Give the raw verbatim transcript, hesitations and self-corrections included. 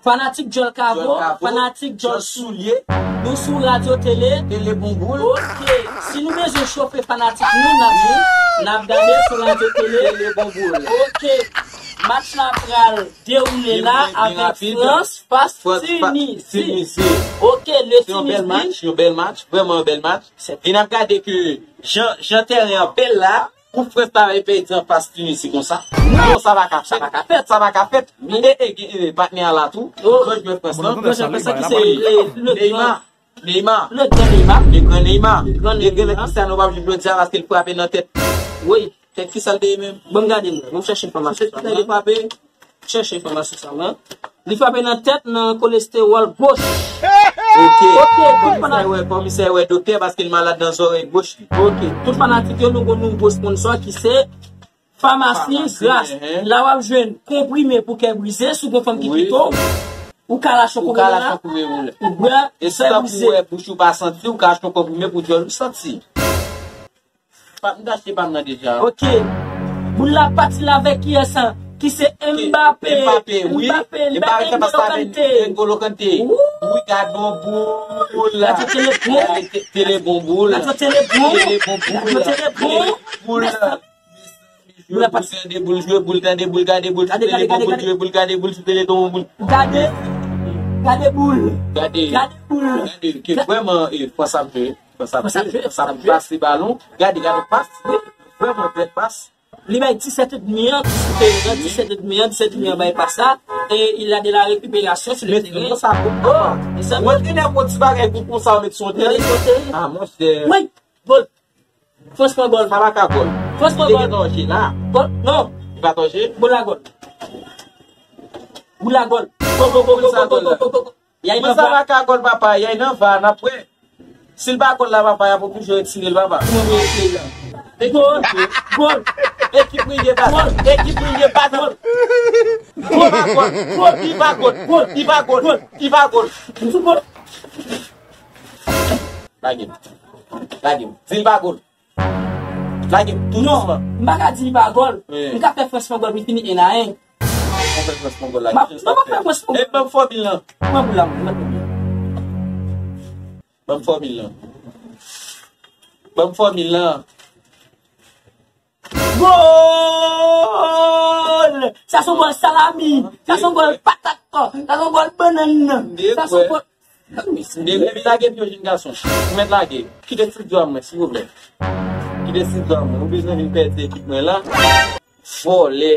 Fanatik djòl kavo, fanatik djòl soulye. Nou sou radyo tele. Tele bon boul. Ok. Si nou bezwen chofe fanatik nou, n ap, n ap gade sou radyo tele. Tele bon boul. Ok. Match la pral dewoule la avèk Frans fas Tinizi. Ok, le Tinizi. Se yon bèl match, yon bèl match, vrèman yon bèl match. E n ap gade ke jan, jan tèren an bèl la, pou Frans ta pèdi anfas Tinizi konsa. Non, sa pa ka fèt, sa pa ka fèt, sa pa ka fèt. E, e, e, e, patnè a la tou, gran jwè Frans lan. Gran jwè Frans lan ki se, e, Neymar. Neymar. Le gran Neymar. Le gran Neymar. Le gran Neymar. Cristiano p ap jwe jodi a paske l frape nan tèt. Wi. Tèt ki sa l te ye menm? Bon, m gade l, bon, m chèche enfòmasyon sa. Se tèt la li frape. Chèche enfòmasyon sa, wi. Li frape nan tèt, nan kolestewòl goch. Ok. Ok, tout fanatik. Komisè wè, komisè wè doktè paske l malad nan zòrèy goch li. Ok, tout fanatik yo, nou gon nouvo sponsò ki se Famasi Gras. La w ap jwenn konprime pou kè brize, si w gon fanm ki kite w, ou ka lache yon konprime la, ou bwè, e si w wè bouch ou pa santi, ou ka achte yon konprime pou djòl ou santi. Pa m t achte pa m nan deja. Ok. Boul la pati la avèk kiyès an? Ki se Mbappé. Mbappé, wi. Mbappé, li bay N'Golo Kanté. N'Golo Kanté. Wi, gad yon boul. Gade tele bon. Tele bon boul. Gade tele bon. Tele bon boul. Gade tele bon. Boul la. Boul la pati. Gade boul, jwe boul, gade boul, gade boul, tele bon boul, jwe boul, gade boul, tele bon boul. Gade. Gade boul. Gade. Gade boul. Gade, ke vrèman, e, Frans ap jwe. Frans ap jwe, Frans ap pase balon. Gade, gade pas. Vrèman bèl pas. Li bay disèt edmi an, disèt edmi an, disèt edmi an bay pas la. E il a de la récupération sur le terrain. Mezanmi, sa bon. Oh, mezanmi. Ou antrenè pou ti bagay pou konsa ou met sou yon teren. Ah, monchè. Wi, gòl. Frans pran gòl. Sa pa ka gòl. Frans pran gòl. Li te gen danje la. Gòl, non. Li pa danje. Boul la gòl. Boul la gòl. Go, go, go, go, go, go, go, go, go. Yay nan va. Sa pa ka gòl, papa. Yay nan va, n ap wè. Si l pa gòl la, papa, y ap oblije retire l, papa. Gòl. Gòl. Ekip Rilye pa. Gòl. Ekip Rilye pa. Gòl. Li pa gòl. Gòl. Li pa gòl. Gòl. Li pa gòl. Gòl. Li pa gòl. Gòl. Lage m. Lage m. Di l pa gòl. Lage m tou dousman. Non, m pa ka di li pa gòl. M ka fè Frans pran gòl pou l fini en a en. Mwen fè Frans pran gòl la. Non, pa fè Frans pran gòl. E ban m fòmil lan. Pran boul la, mwen. Ban m fòmil lan. Ban m fòmil lan. Gòl! Sa se yon gòl salami. Sa se yon gòl patat. Sa se yon gòl bannann. Sa se yon gòl. Depi lage pye w, jenn gason. Ou mèt lage. Kite studio a mwen, silvouplè. Kite studio a mwen. Ou bezwen vin pèdi ekip mwen la. Vòlè.